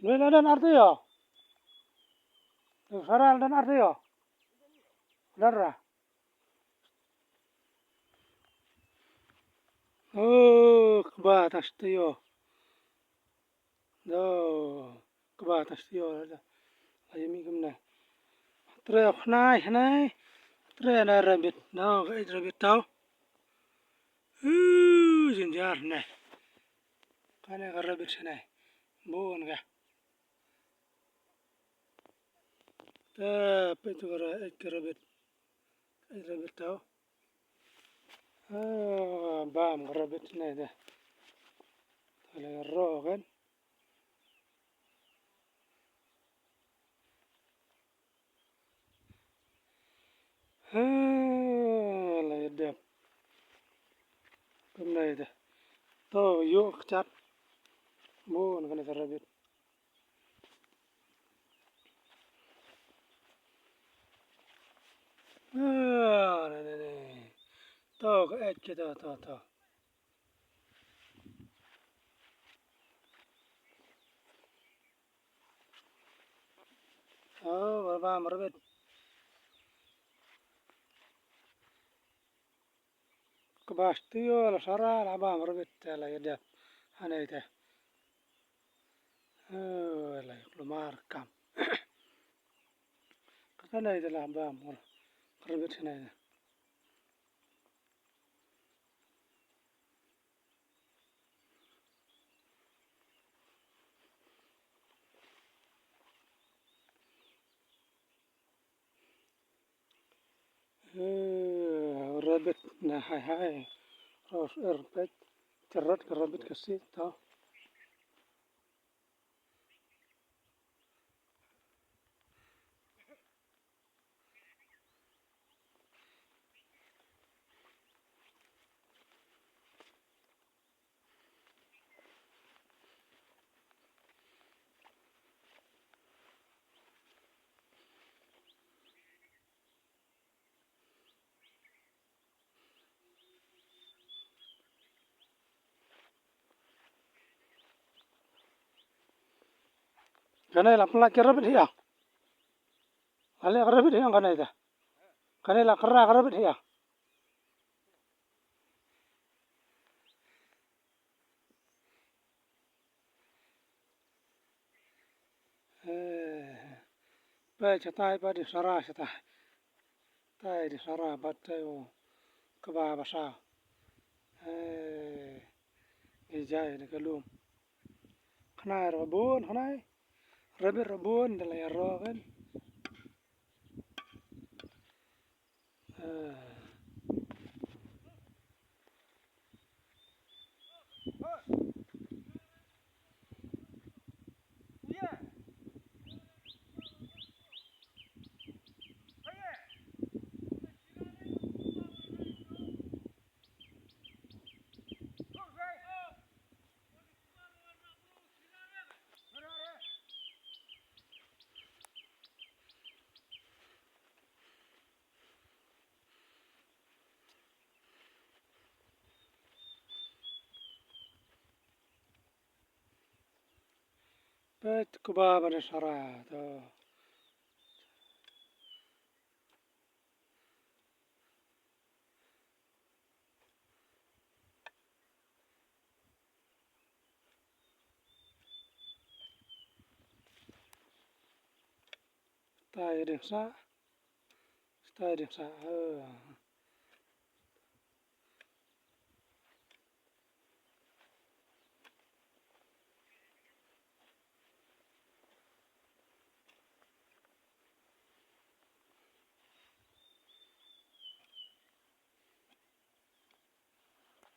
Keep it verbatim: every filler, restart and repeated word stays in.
Nui la don arti yo. Nui sara la don arti yo. Don ra. Oh, kba tas ti yo. Do, kba tas ti yo la. Ai mi kumne. Tre khnai, khnai. Tre na rabbit. Do, ka ej rabbit tau. Uh, jinjar ne. Kane ka rabbit ne. Bun ka. Te peit tu ka ra-, ej ka rabbit. Ej rabbit tau. Ah, bam ka rabbit ne te. Te la ro kan. Ha, la ïa dep. Kumne te. To, ïoh kjat. Bun kane ka rabbit. Ah, ne, ne, ne. To, ka ej kita, to, to. Oh, ba, ba, marbit. Kaba stu yo la sara la ba marbit te la ïa dep. Hanei te. Oh, la ïa kulmar kam. Ka hanei te la ba marbit hanei te. Eh, rabbit na hai hai. Ros er pet. Cerot ka rabbit ka si to. Kane la pla ka rabbit hi ïa. Ale ka rabbit hi ïa kane ta. Kane la kra ka rabbit hi ïa. Eh, pa chatai pa di sara chatai. Tai di sara bat tai o kaba basa. Eh, ijai di kalum. Khnai ra bun khnai. Rabbit ra bun da la ïa ro kan. Eh. Peit kumba ba dei sara to. Tai ding sa. Tai ding sa. Eh.